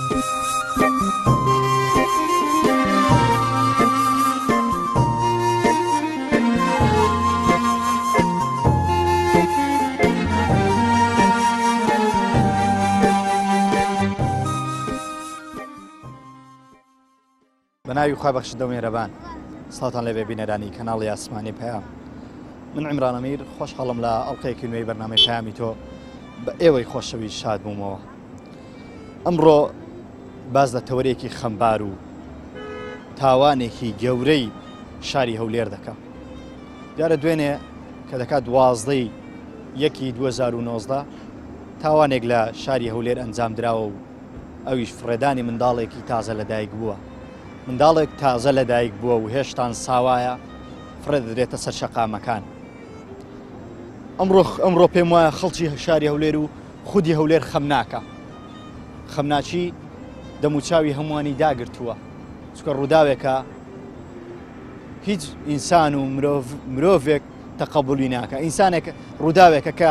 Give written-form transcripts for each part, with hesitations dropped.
بە ناوی خوای بەخشندە و میهرەبان سڵاوتان لێبێ بینەرانی کەناڵی ئاسمانی پەیام من عیمران ئەمیر خۆشحاڵم لە ئەڵلقەیەکی نوێی بەرنامەی پەیامی تۆ بە ئێوەی خۆشەویست شاد بوومەوە ئەمڕۆ باز لە تەوەرێکی خەمبار و تاوانێکی گەورەی شاری هەولێر دەکەم دیارە دوێنێ کە دەکات دوازدەی یەکی 2019 تاوانێک لە شاری هەولێر ئەنجام دراوە و ئەویش فڕێدانی منداڵێکی تازە لەدایک بووە. منداڵێک تازە لەدایک بووە و هێشتان ساوایە فڕێ دەدرێتە سەر شەقامەکان. ئەمڕۆ ئەمڕۆ پێم وایە خەڵکی شاری هەولێر و خودی هەولێر خەمناکە. خەمناکی دەموچاوی هەمووانی داگرتووە. چونکە ڕووداوێکە هیچ ئینسان و مرۆڤ مرۆڤێک تەقەبولی ناکە. ئینسانێک ڕووداوێکە کە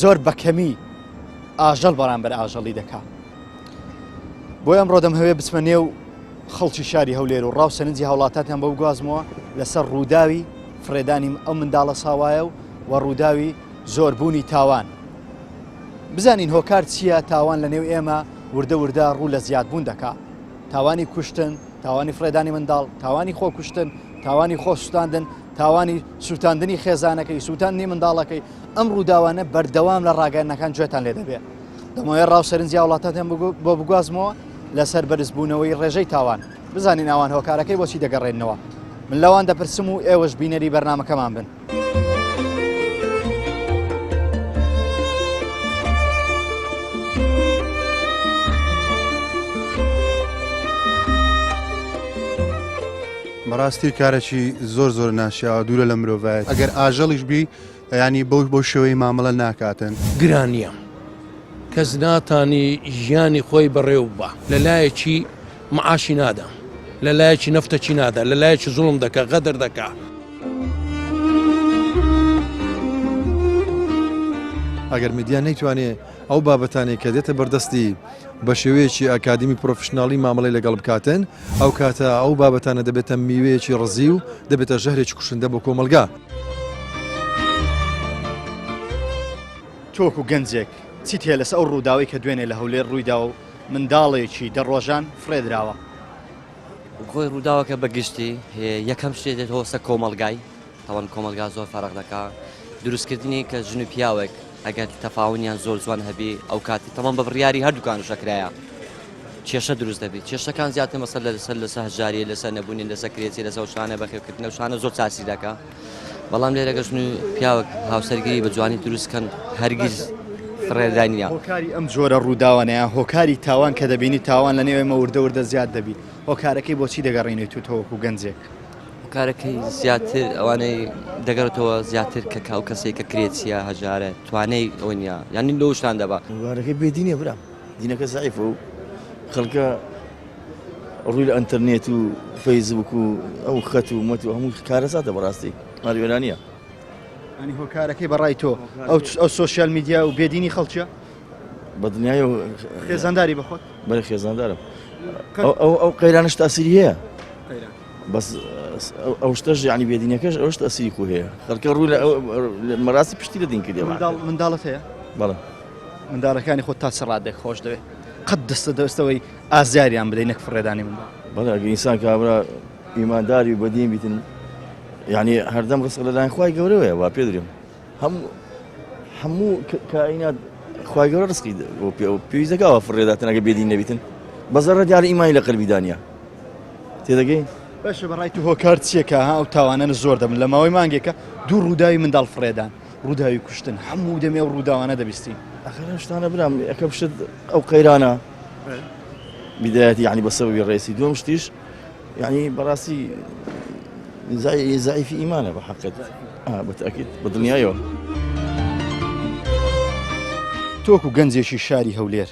زۆر بەکەمی ئاژەڵ بەرامبەر ئاژەڵی دەکا. بۆیە ئەمڕۆ دەمهەوێ بچمە نێو خەڵکی شاری هەولێر و ڕاو سەرنجی هاوڵاتاتیان بۆ بگوازمەوە لەسەر ڕووداوی فڕێدانی ئەو منداڵە ساوایە و و ڕووداوی زۆربوونی تاوان. بزانین هۆکار چییە تاوان لە نێو ئێمە وردە وردە ڕوو لە زیادبوون دەکا. تاوانی کوشتن، تاوانی فڕێدانی منداڵ، تاوانی خۆکوشتن، تاوانی خۆ سوتاندن، تاوانی سوتاندنی خێزانەکەی، سوتاندنی منداڵەکەی، ئەم ڕووداوانە بەردەوام لە ڕاگەیاندنەکان گوێتان لێ دەبێ. دەمەوێت ڕاو سەرنجی هاوڵاتیان بۆ بگوازمەوە لەسەر بەرزبوونەوەی ڕێژەی تاوان. بزانین ئەوان هۆکارەکەی بۆچی دەگەڕێننەوە. من لەوان دەپرسم و ئێوەش بینەری بەرنامەکەمان بن. بەڕاستی کارێکی زۆر زۆر ناشیاوە دوورە لە مرۆڤایەتی ئەگەر ئاژەڵیش بی ینی بەو بەو شێوەی مامەڵە ناکاتن. گرانیە کەس ناتانی ژیانی خۆی بەڕێو ببا لە لایەکی معاشی نادا لە لایەکی نەفتەکی نادا لە لایەکی زوڵم دەکا غەدر دەکا. ئەگەر میدیا نەیتوانێ ئەو بابەتانەی کە دێتە بەردەستی بە شێوەیەکی ئەکادیمی پرۆفشناڵی مامەڵەی لەگەڵ بکاتن ئەو کاتە ئەو بابەتانە دەبێتە میوەیەکی ڕزی و دەبێتە ژەهرێکی کوشندە بۆ کۆمەڵگا. تۆ وەکو گەنجێک چیت هەیە لەسەر ئەو ڕووداوەی کە دوێنێ لە هەولێر ڕوویداوە و منداڵێکی دە ڕۆژان فڕێدراوە؟ خۆی ڕووداوەکە بە گشتی یەکەم شتێ دێتەوە سەر کۆمەڵگای تاوان کۆمەڵگا زۆر فەرق دەکا دروستکردنی کە ژن و پیاوێک ئەگەر تەفاونیان زۆر جوان هەبی ئەو کاتی تەمان بە بڕیاری هەردووکان شەکرایە کێشە دروست دەبی کێشەکان زیاتر مەسەر لەسەر لەسەر هەژاریە لەسەر نەبوونی لەسەر کرێچی لەسەر شانە بەخێوکردنە شانە زۆر چاسی دەکا بەڵام لێرە گەشن و پیاوەک هاوسەرگیری بە جوانی دروست کەن هەرگیز فڕێدان نییە. هۆکاری ئەم جۆرە ڕووداوانەیە هۆکاری تاوان کە دەبینی تاوان لە نێو ئێمە وردە وردە زیاد دەبی هۆکارەکەی بۆچی دەگەڕێنیت و تۆ وەکو گەنجێک؟ هۆکارەکەی زیاتر ئەوانەی دەگەڕێتەوە زیاتر کە کاو کەسێک کە کرێچیە هەژارە توانای ئەوە نییە یانی لەو شتان دەبا. هۆکارەکەی بێدینیە برام دینەکە زەعیفە و خەڵکە ڕووی لە ئەنتەرنێت و فەیسبوک و ئەو خەت و مەت و هەموو کارەساتە بەڕاستی ماڵی ینی هۆکارەکەی بەڕای تۆ ئەو ئەو سۆشیال میدیا و بێدینی خەڵکیە بە دنیای خێزانداری بەخۆت بەرە خێزاندارم ئەو ئەو قەیرانش تاسیری هەیە بەس ئەو شتەش یعنی بێدینەکەش ئەوش تاسیری خۆ هەیە خەڵکە ڕوو لە مەڕاستی پشتی لە دین کردێ منداڵت هەیە بەڵێ منداڵەکانی خۆت تا چ ڕادێک خۆش دەوێت قەت دەستە دەستەوەی ئازاریان بدەی نەک فڕێدانی منداڵ. بەڵێ ئەگەر ئینسان کابرا ئیمانداری و بەدین بیتن یعنی هەردەم ڕزق لەلایەن خوای گەورەوەیە وا پێ درێم هەموو هەموو کائینات خوای گەورە ڕزقی بۆ پێ پێویست دەکاوە فڕێداتن ئەگەر بێدین نەبیتن بە زەڕە دیارە ئیمانی لە قەلبی دانیە تێدەگەی باشە بەڕای تو هۆکار چییە کە ها ئەو تاوانە زۆر دەبن لە ماوەی مانگێکە دوو ڕووداوی منداڵ فڕێدان ڕووداوی کوشتن هەموو دەمێ ئەو ڕووداوانە دەبیستین. ئەخر ئەم شتانە برام یەکەم شت ئەو قەیرانە بدایەتی یعنی بە سەبەبی ڕێسی دووەم شتیش یعنی بەڕاستی زەعیفی ئیمانە بە حەقت بەتەکیت بە دڵنیایەوە. تۆکو گەنجێکی شاری هەولێر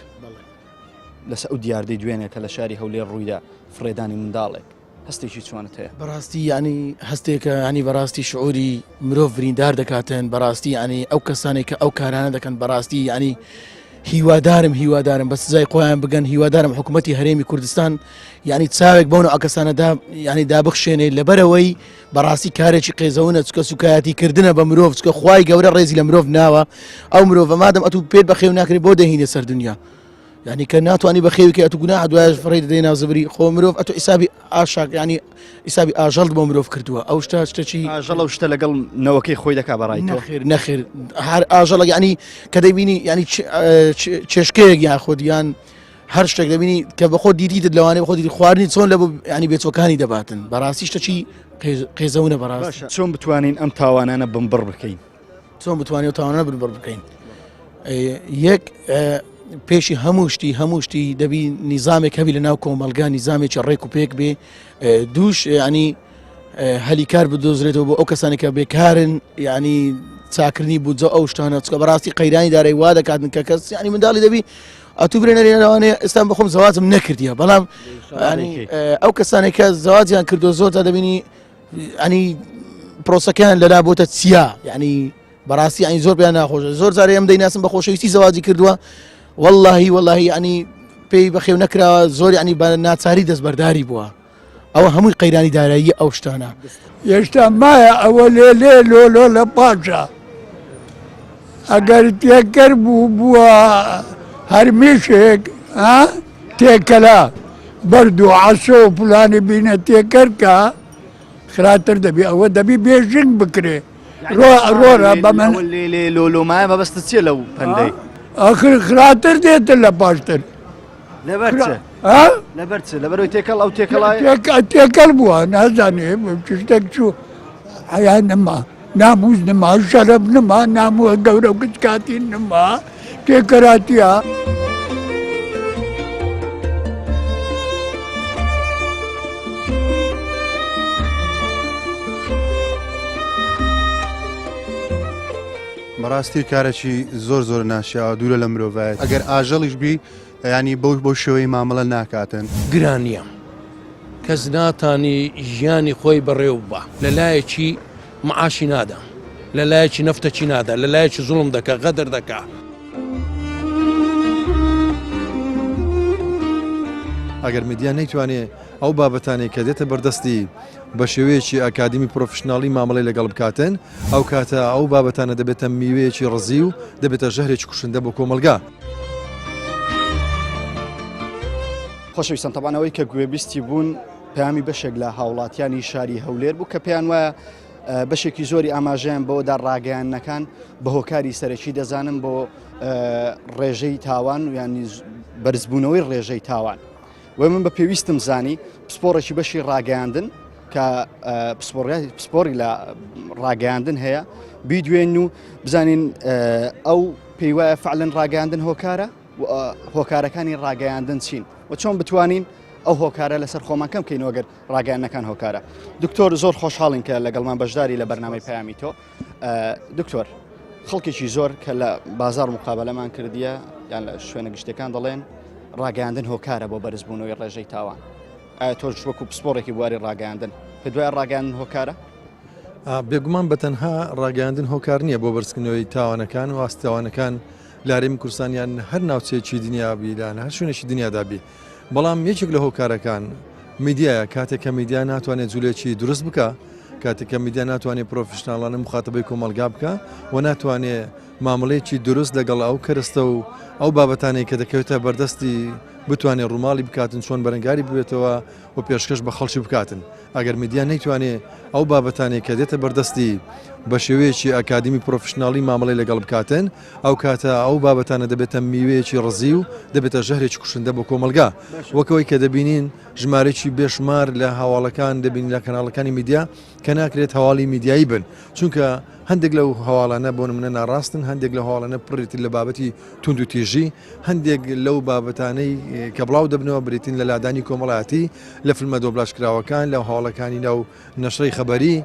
لەسەر ئەو دیاردەی دوێنێ کە لە شاری هەولێر ڕوویدا فڕێدانی منداڵێک هەستێکی چۆنت هەیە؟ بەڕاستی یانی هەستێکە ینی بەڕاستی شعوری مرۆڤ بریندار دەکاتن بەڕاستی ینی ئەو کەسانێک کە ئەو کارانە دەکەن بەڕاستی ینی. هیوادارم هیوادارم بە سزای خۆیان بگەن هیوادارم حکوومەتتی هەرێمی کوردستان یعنی چاوێک بەون ئەو کەسانەدا یعنی دابخشێنێ لەبەرەوەی بەڕاستی کارێکی قێزەونە چکە سوکایەتی کردنە بە مرۆڤ چکە خوای گەورە ڕێزی لە مرۆڤ ناوە ئەو مرۆڤە مادەم ئەتوو پێت بەخێو ناکرێت بۆ دەهینە سەر دنیا یعنی کە ناتوانانی بەخێوی کە ئەتو گوناح دوایش فڕێ دەدەی ناو زبری خۆ مرۆڤ ئەتو حیسابی ئاشاک ینی حیسابی ئاژەڵت بۆ مرۆڤ کردووە ئەو شتە شتێکی ئاژەڵ ئەو شتە لەگەڵ نەوەکەی خۆی دەکا بەڕای تۆ نەخێر نەخێر هەر ئاژەڵە یعنی کە دەبینی ینی چێشکەیەک یاخود یان هەر شتێک دەبینی کە بەخۆ دیدیتت لەوانەیە بەخۆ دیدی خواردنی چۆن لە ینی بێچۆکانی دەباتن بەڕاستی شتەکی قێزەونە بەڕاست باشە چۆن بتوانین ئەم تاوانانە بنبڕ بکەین؟ چۆن بتوانین ئەو تاوانانە بنبڕ بکەین؟ یەک پێشی هەموو شتی هەموو شتی دەبی نیزامێک هەبی لە ناو کۆمەلگا نیزامێکی ڕێک و پێک بێ دووش ینی هەلی کار بدۆزرێتەوە بۆ ئەو کەسانی کە بێکارن ینی چاکردنی بودجە ئەو شتانە چکە بەڕاستی قەیرانی دارای وا دەکاتن کە کەس ینی منداڵی دەبی ئەتوو برێنەری لەوانەیە ئێستا بەخۆم زەواجم نەکردیە بەڵام ئەو کەسانێک کە زەواجیان کردو زۆر تا دەبینی ینی پرۆسەکەیان لەلا بۆتە چیا ینی بەڕاستی ینی زۆر پێیان ناخۆشە زۆر جارێ ئەم دەیناسم بە خۆشەویستی زەواجی کردووە واللهی واللهی ینی پێی بەخێو نەکراوە زۆر ینی بە ناچاری دەستبەرداری بووە ئەوە هەمووی قەیرانی دارایی ئەو شتانە. هێشتا مایە ئەوە لێ لێ لۆ لۆ لە پاشە ئەگەر تێکەر بوو بووە هەرمیشێک تێکەلا بەرد و عەسۆ و پلانی بینە تێکەرکە خراپتر دەبی ئەوە دەبی بێژنگ بکرێ ڕۆرە بە من لێ لێ لۆ لۆ مایە مەبەستت چییە لەو پەندەی؟ ئاخر خراپتر دێتە لە پاشتر لەبەر چ؟ لەبەر چ؟ لەبەرەوەی تێکەڵ ئەو تێکەڵای تێکەڵ بووە نازانێ شتێک چوو حیا نەما ناموز نما شەرەف نما ناموە گەورە و کچکاتی نما تێکەراتیە. بەڕاستی کارێکی زۆر زۆر ناشیاوە دوورە لە مرۆڤایەتی ئەگەر ئاژەڵیش بی یانی بەو بەو شێوەی مامەڵە ناکاتن. گرانیە کەس ناتانی ژیانی خۆی بەڕێو ببا لە لایەکی معاشی نادا لە لایەکی نەفتەکی نادا لە لایەکی زوڵم دەکا غەدر دەکا. ئەگەر میدیا نەیتوانێ ئەو بابەتانەی کە دێتە بەردەستی بە شێوەیەکی ئەکادیمی پرۆفشناڵی مامەڵەی لەگەڵ بکاتن، ئەو کاتە ئەو بابەتانە دەبێتە میوەیەکی ڕزی و دەبێتە ژەهرێکی کوشندە بۆ کۆمەڵگا. خۆشەویستان تەبعەن ئەوەی کە گوێبیستی بوون پەیامی بەشێک لە هاوڵاتیانی شاری هەولێر بوو کە پێیان وایە بەشێکی زۆری ئاماژەیان بەوەدا ڕاگەیاندنەکان بە هۆکاری سەرەکی دەزانن بۆ ڕێژەی تاوان یانی بەرزبوونەوەی ڕێژەی تاوان. وە من بە پێویستم زانی پسپۆڕێکی بەشی ڕاگەیاندن کە پسپۆڕی لە ڕاگەیاندن هەیە بیدوێن و بزانین ئەو پێی وایە فعلەن ڕاگەیاندن هۆکارە هۆکارەکانی ڕاگەیاندن چین و چۆن بتوانین ئەو هۆکارە لەسەر خۆمان کەم کەینەوە گەر ڕاگەیاندنەکان هۆکارە دکتۆر زۆر خۆشحاڵین کە لەگەڵمان بەشداری لە بەرنامەی پەیامی تۆ دکتۆر خەڵکێکی زۆر کە لە بازار مقابلەمان کردیە یان لە شوێنە گشتەکان دەڵێن ڕاگەیاندن هۆکارە بۆ بەرزبوونەوەی ڕێژەی تاوان ئایا تۆش وەکو پسپۆڕێکی بواری ڕاگەیاندن پێ دوای ڕاگەیاندن هۆکارە؟ بێگومان بە تەنها ڕاگەیاندن هۆکار نییە بۆ بەرزکردنەوەی تاوانەکان و ئاستی تاوانەکان لە هەرێمی کوردستان یان هەر ناوچەیەکی دنیا بی یان هەر شوێنێکی دنیادا بی بەڵام یەکێک لە هۆکارەکان میدیایە کاتێک کە میدیا ناتوانێت جولێکی دروست بکە کاتێک کە میدیا ناتوانێت پرۆفشناڵانە مخاتبەی کۆمەڵگا بکە و ناتوانێت مامەڵەیەکی دروست لەگەڵ ئەو کەرستە و ئەو بابەتانەی کە دەکەوێتە بەردەستی بتوانێت ڕووماڵی بکاتن چۆن بەرەنگاری ببێتەوە و پێشکەش بە خەڵکی بکاتن ئەگەر میدیا نەیتوانێ ئەو بابەتانەی کە دێتە بەردەستی بە شێوەیەکی ئەکادیمی پرۆفشناڵی مامەڵەی لەگەڵ بکاتن ئەو کاتە ئەو بابەتانە دەبێتە میوەیەکی ڕزی و دەبێتە ژەهرێکی کوشندە بۆ کۆمەڵگا وەکەوەی کە دەبینین ژمارەیەکی بێشمار لە هەواڵەکان دەبینین لە کەناڵەکانی میدیا کە ناکرێت هەواڵی میدیایی بن چونکە هەندێک لەو هەواڵانە بۆ نمونە ناڕاستن هەندێک لە هەواڵانە پڕێتی لە بابەتی توندوتیژی هەندێک لەو بابەتانەی کە بڵاو دەبنەوە بریتین لە لادانی کۆمەڵایەتی، لە فیلمە دۆبلاژکراوەکان، لە هەواڵەکانی ناو نەشرەی خەبەری،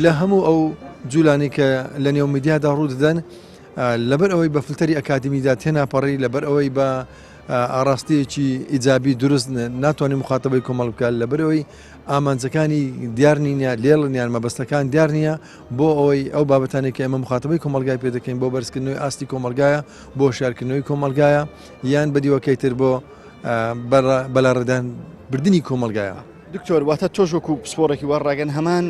لە هەموو ئەو جولانەی کە لە نێو میدیادا ڕوو دەدەن، لەبەر ئەوەی بە فلتەری ئەکادیمیدا تێناپەڕی، لەبەر ئەوەی بە. ئاڕاستەیەکی ئیجابی دروست ناتوانێت مخاتەبەی کۆمەڵ بکات لەبەرئەوەی ئامانجەکانی دیار نینە لێڵن یان مەبەستەکان دیار نییە بۆ ئەوەی ئەو بابەتانێک کە ئێمە مخاتەبەی کۆمەڵگای پێ دەکەین بۆ بەرزکردنەوەی ئاستی کۆمەڵگایە بۆ شارکردنەوەی کۆمەڵگایە یان بە دیوەکەی تر بۆ بەلاڕێدان بردننی کۆمەڵگایە. دکتۆر واتە تۆش وەکو پسپۆڕێکی وە ڕاگەن هەمان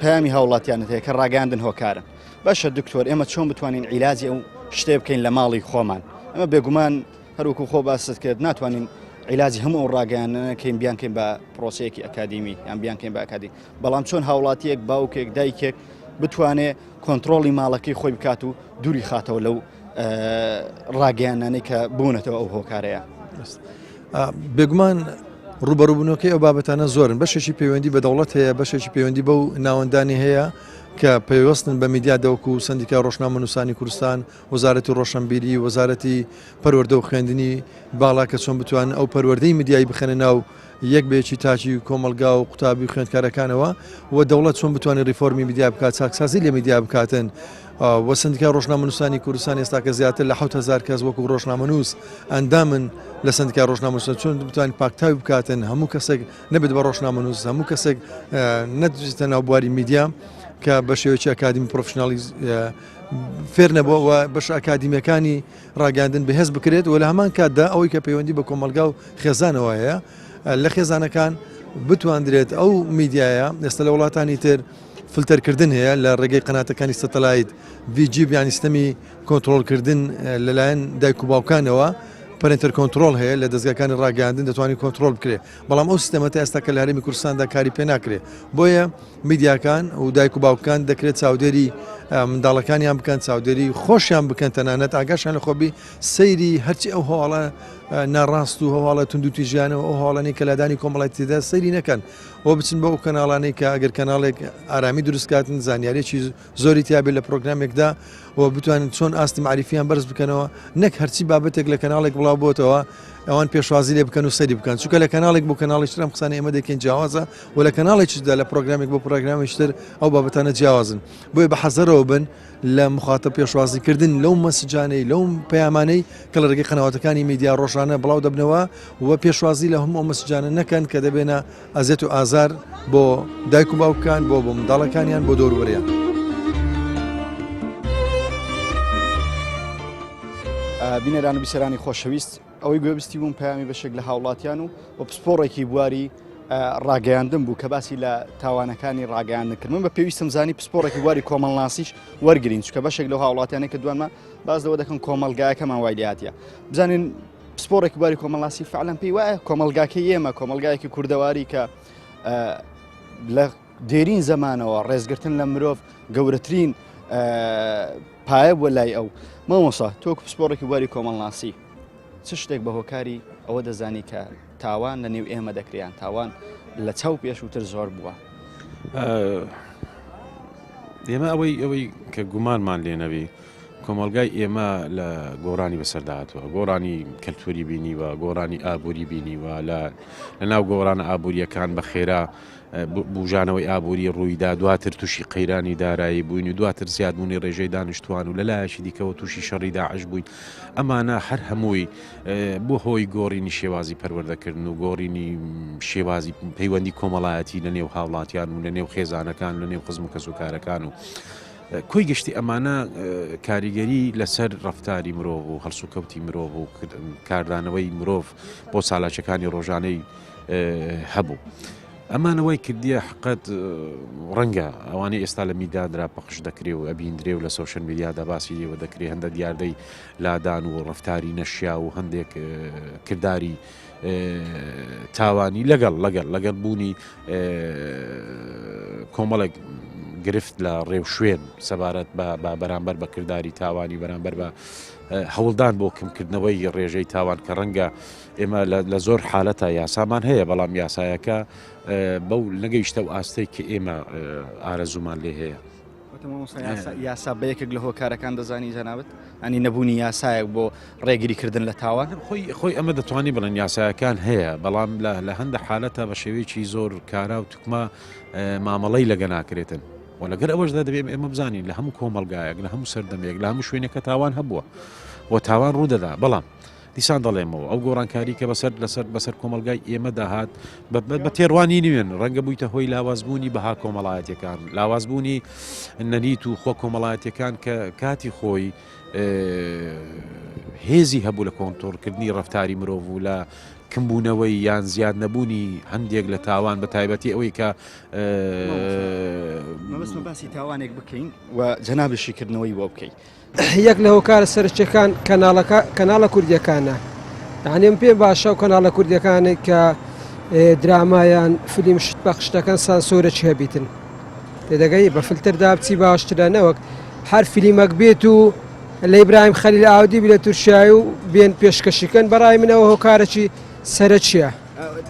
پەیامی هاوڵاتیانت هەیە کە ڕاگەاندن هۆکارن باشە دکتۆر ئێمە چۆن بتوانین عیلاجی ئەو شتێ بکەین لە ماڵی خۆمان ئەمە بێگومان هەروکو خۆ باست کرد ناتوانین عیلاجی هەموو ئەو ڕاگەیاندنەکەین بیانکەین بە پرۆسەیەکی ئەکادیمی یان بیانکەین بە ئەکادی بەڵام چۆن هاوڵاتیەک باوکێک دایکێک بتوانێ کۆنتترۆلی ماڵەکەی خۆی بکات و دووری خاتەوە لەو ڕاگەیاندنانەی کە بوونەتەوە ئەو هۆکارەیە. بێگومان ڕوبەڕوبوونەوەکەی ئەو بابەتانە زۆرن بەشێکی پەیوەندی بە دەوڵەت هەیە بەشێکی پەیوەندی بەو ناوەندانی هەیە کە پەیوەستن بە میدیا دەوەکو سندیکای ڕۆژنامەنووسانی کوردستان وەزارەتی ڕۆشنبیری وەزارەتی پەروەردە و خوێندنی باڵا کە چۆن بتوانن ئەو پەروەردەی میدیایی بخەنە ناو یەک بە یەکی تاکی کۆمەڵگا و قوتابی و خوێندکارەکانەوە و دەوڵەت چۆن بتوانێت ڕیفۆرمی میدیا بکات چاکسازی لە میدیا بکاتن و سندیکای ڕۆژنامەنووسانی کوردستان ئێستا کە زیاتر لە 7000 کەس وەکو ڕۆژنامەنووس ئەندامن لە سندیکای ڕۆژنامەنووسان چۆن بتوانین پاکتاوی بکاتن هەموو کەسێک نەبێت بە ڕۆژنامەنووس هەموو کەسێک نەدرێتە ناو بواری میدیا کە بە شێوەیەکی ئەکادیمی پرۆفشناڵی فێر نەبووە و بەشە ئەکادیمیەکانی ڕاگەیاندن بەهێز بکرێت و لە هەمان کاتدا ئەوەی کە پەیوەندی بە کۆمەڵگا و خێزانەوە هەیە لە خێزانەکان بتواندرێت ئەو میدیایە ئێستا لە وڵاتانی تر فلتەرکردن هەیە لە ڕێگەی قەناتەکانی سەتەلایت ڤیجیب یانی سیستەمی کۆنترۆڵکردن لەلایەن دایک و باوکانەوە parental control هەیە لە دەستگاکانی ڕاگەیاندن دەتوانین کۆنترۆل بکرێت بەڵام ئەو سیستەمە تا ئێستا کە لە هەرێمی کوردستاندا کاری پێ ناکرێت بۆیە میدیاکان و دایک و باوکان دەکرێت چاودێری منداڵەکانیان بکەن چاودێری خۆشیان بکەن تەنانەت ئاگاشان لە خۆبی سەیری هەرچی ئەو هەواڵە ناڕاست و هەواڵە توندوتیژیانەوە ئەو هەواڵانی کە لادانی کۆمەڵایەتیدا سەیری نەکەن و بچن بۆ ئەو کەناڵانەی کە ئەگەر کەناڵێک ئارامی دروستکاتن زانیارێکی زۆری تیابێت لە پرۆگرامێکدا و بتوانن چۆن ئاستی معریفیان بەرز بکەنەوە نەک هەرچی بابەتێک لە کەناڵێک بڵاو بۆتەوە ئەوان پێشوازی لێ بکەن و سەری بکەن چونکە لە کەناڵێک بۆ کەناڵی تر ئەم قسانە ئێمە دەکەین جیاوازە و لە کەناڵێکیشدا لە پرۆگرامێک بۆ پرۆگرامێکی تر ئەو بابەتانە جیاوازن بۆیە بە حەزەرەوە بن لە مخاتە پێشوازیکردن لەو مەسجانەی لەو پەیامانەی کە لە ڕێگەی قەنەواتەکانی میدیا ڕۆژانە بڵاو دەبنەوە و پێشوازی لە هەموو ئەو مەسجانە نەکەن کە دەبێنە ئەزێت و ئازار بۆ دایک و باوکان بۆ بۆ منداڵەکانیان بۆ دەوروبەریان. بینەران و بیسەرانی خۆشەویست ئەوەی گوێبستی بووم پەیامی بەشێک لە هاوڵاتیان و و پسپۆڕێکی بواری ڕاگەیاندن بوو کە باسی لە تاوانەکانی ڕاگەیاندن کرد من بە پێویستم زانی پسپۆڕێکی بواری کۆمەڵناسیش وەرگین چکە بەشێک لەو هاوڵاتیانە کە دوانمە باز لەوە دەکەن کۆمەڵگایەکەمان وای لاتیە بزانین پسپۆڕێکی بواری کۆمەڵناسی فعلەن پێی وایە کۆمەڵگاکەی ئێمە کۆمەڵگایەکی کوردەواری کە لە دێرین زەمانەوە ڕێزگرتن لە مرۆڤ گەورەترین پایە بووە لای ئەو مامۆسا تۆک پسپۆڕێکی بواری کۆمەڵناسی چ شتێک بە هۆکاری ئەوە دەزانی کە تاوان لە نێو ئێمە دەکریان تاوان لە چاو پێشووتر زۆر بووە ئێمە ئەوەی ئەوەی کە گومانمان لێ نەبی کۆمەڵگای ئێمە لە گۆڕانی بەسەردا هاتووە، گۆڕانی کەلتوری بینیوە، گۆڕانی ئابووری بینیوە، لە لەناو گۆڕانە ئابوورییەکان بە خێرا بوژانەوەی ئابووری ڕوویدا، دواتر تووشی قەیرانی دارایی بووین و دواتر زیادبوونی ڕێژەی دانیشتووان و لە لایەکی دیکەوە تووشی شەڕی داعش بووین. ئەمانە هەر هەمووی بۆ هۆی گۆڕینی شێوازی پەروەردەکردن و گۆڕینی شێوازی پەیوەندی کۆمەڵایەتی لە نێو هاوڵاتیان و لە نێو خێزانەکان لە نێو خزم و کەسوکارەکان و کۆی گشتی ئەمانە کاریگەری لەسەر ڕەفتاری مرۆڤ و هەڵسوکەوتی مرۆڤ و کاردانەوەی مرۆڤ بۆ چالاکیەکانی ڕۆژانەی هەبوو. ئەمانە وای کردیە حقت ڕەنگە ئەوانەی ئێستا لە میدادرا پەخش دەکرێ و ئەبیندرێ و لە سۆشیال میدیادا باسی لێوە دەکرێ هەندە دیاردەی لادان و ڕەفتاری نەشیا و هەندێک کرداری تاوانی لەگەڵ لەگەڵ لەگەڵ بوونی کۆمەڵێک گرفت لە ڕێوشوێن سەبارەت بە بەرامبەر بە کرداری تاوانی بەرامبەر بە هەوڵدان بۆ کەمکردنەوەی ڕێژەی تاوان کە ڕەنگە ئێمە لە زۆر حالەتە یاسامان هەیە بەڵام یاسایەکە بەو نەگەیشتە و ئاستێک کە ئێمە ئارەزومان لێ هەیە. یاسا بە یەکێک لە هۆکارەکان دەزانی جەنابت ئەنی نەبوونی یاسایەک بۆ ڕێگری کردن لە تاوان خۆی خۆی ئەمە دەتوانانی بڵێن یاسایەکان هەیە بەڵام لە هەندە حالەتە بە شێوەیەکی زۆر کارا و توکمە مامەڵەی لەگە ناکرێتن و لەگەر ئەوەشدا دەبێت ئێمە بزانین لە هەموو کۆمەلگایەک لە هەموو سەردەمێک لە هەموو شوێنێکە تاوان هەبووە و تاوان ڕوودەدا بەڵام. دیسان دەڵێمەوە ئەو گۆڕانکاری کە بەسەر لەسەر بەسەر کۆمەلگای ئێمە داهات بە تێڕوانی نوێن ڕەنگە بوویتە هۆی لاوازبوونی بەها کۆمەڵایەتەکان لاوازبوونی نەریت و خۆ کۆمەڵایەتەکان کە کاتی خۆی هێزی هەبوو لە کۆنتۆرکردنی ڕفتاری مرۆڤ و لە کمبوونەوەی یان زیاد نەبوونی هەندێک لە تاوان بە تایبەتی ئەوەی کە مەبەستمە باسی تاوانێک بکەین و جەنابی شیکردنەوەی بۆ بکەیت. یەک لە هۆکارە سەرەکیەکان کەناڵەکە کەناڵە کوردیەکانە یعنی من پێم باشە و کەناڵە کوردیەکانێک کە درامایان فلیم شت پەخش دەکەن سانسۆرەکی هەبیتن تێدەگەی بە فلتر دابچی باشترە نەوەک هەر فلیمەک بێت و لە ئیبراهیم خەلیل ئاودی لە تورکیای و بێن پێشکەشیکەن بەڕای منەوە هۆکارەکی سەرەکیە.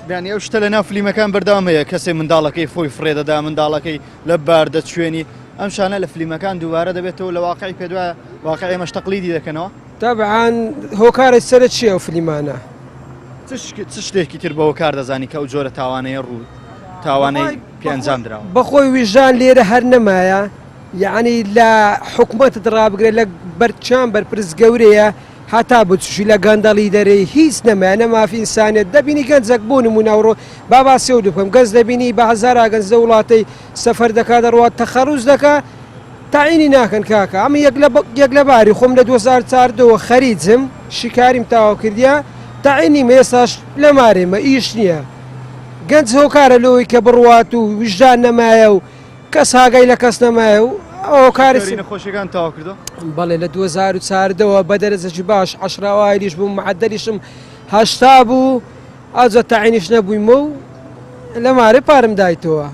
یانی ئەو شتە لە ناو فلیمەکان بەردەوام هەیە کەسێ منداڵەکەی خۆی فڕێ دەدا منداڵەکەی لە بار دەچوێنی ئەم شانە لە فلیمەکان دووبارە دەبێتەوە لە واقعی پێدوایە واقع ئێمەش تەقلیدی دەکەنەوە. تەبعەن هۆکارە سەرەکیە ئەو فلیمانە. چ شتێکی تر بە هۆکار دەزانی کە ئەو جۆرە تاوانەیە ڕوو تاوانەی پێ ئەنجام دراوە؟ بەخۆی ویژدان لێرە هەر نەمایە یەعنی لە حکومەتت ڕابگرە لە بەرچان بەرپرس گەورەیە هەتا بچوشی لە گەندەڵی دەرێی هیچ نەمایە نە مافی ئینسانیەت دەبینی گەنجەک بۆ نمونە ئەوڕۆ با باسی ئەو بکەم گەنج دەبینی بە هەزارا گەنج لە وڵاتەی سەفەر دەکا دەڕوات تەخەروج دەکا تەعینی ناکەن کاکە ئەمە یەک لە یەک لە باری خۆم لە 2014 ەوە خەریجم شیکاریم تەواو کردیە تەعینیم ئێستاش لە مارێمە ئیش نییە گەنج هۆکارە لەوەی کە بڕوات و ویژدان نەمایە و کەس ئاگای لە کەس نەمایە و هۆکاری دکتۆری نەخۆشیەکان تەواو کردووە؟ بەڵێ لە 2014 ەوە بە دەرەجەکی باش عەشرە ئەوایلیش بووم معەدەلیشم 80 بوو ئەوجا تەعینیش نەبوویمە و لە مارێ پارم دایتەوە